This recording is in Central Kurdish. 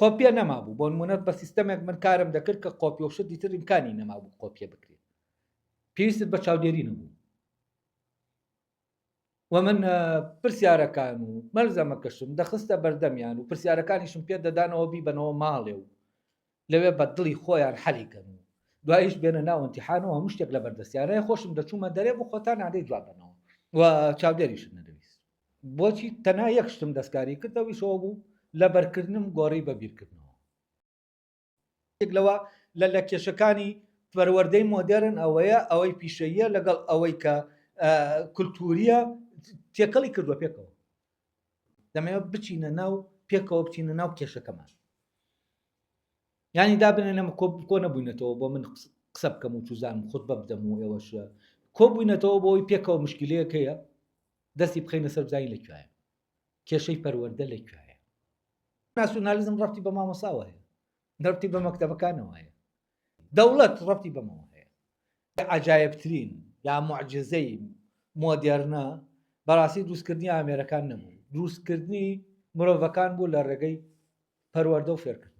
قۆپیە نەمابوو بۆ نمونە بە سیستەمێک من کارم دەکرد کە قۆپیە و شت دیتر ئیمکانی نەمابوو قۆپیە بکرێت پێویستت بە چاودێری نەبوو و من پرسیارەکان و مەلزەمەکەشم دەخستە بەردەمیان و پرسیارەکانیشم پێ دەدانەوە بیبەنەوە ماڵێ و لەوێ بە دڵی خۆیان حەلی کەن و دواییش بێنە ناو ئیمتیحانەوە هەموو شتێک لە بەردەستیانە خۆشم دەچوومە دەرێ بۆ خۆتان نادەی جواب بەنەوە و چاودێریشم نەدەویست بۆچی تەنها یەک شتم دەستکاری کرد ئەویش ئەوە بوو لەبەرکردنم گۆڕی بە بیرکردنەوە. یەک لەوە لە لە کێشەکانی پەروەردەی مۆدێرن ئەوەیە ئەوەی پیشەییە لەگەڵ ئەوەی کە کولتوریە تێکەڵی کردووە پێکەوە دەمەوێت بچینە ناو پێکەوە بچینە ناو کێشەکەمان یانی دابنێن ئەمە کۆ کۆ نەبووینەتەوە بۆ من قسە بکەم و چوزانم خوتبە بدەم و ئێوەش کۆ بووینەتەوە بۆ ئەوەی پێکەوە مشکلەیەک هەیە دەستی بخەینە سەر بزانین لە کوێیە کێشەی پەروەردە لە کوێیە ناسیۆنالیزم ڕەبتی بە مامۆساوە هەیە ڕەبتی بە مەکتەبەکانەوە هەیە دەوڵەت ڕەبتی بەمەوە هەیە عجایبترین یا معجزەی مۆدێرنە بەڕاستی دروستکردنی ئامێرەکان نەبوو دروستکردنی مرۆڤەکان بوو لە ڕێگەی پەروەردە و فێرکردن.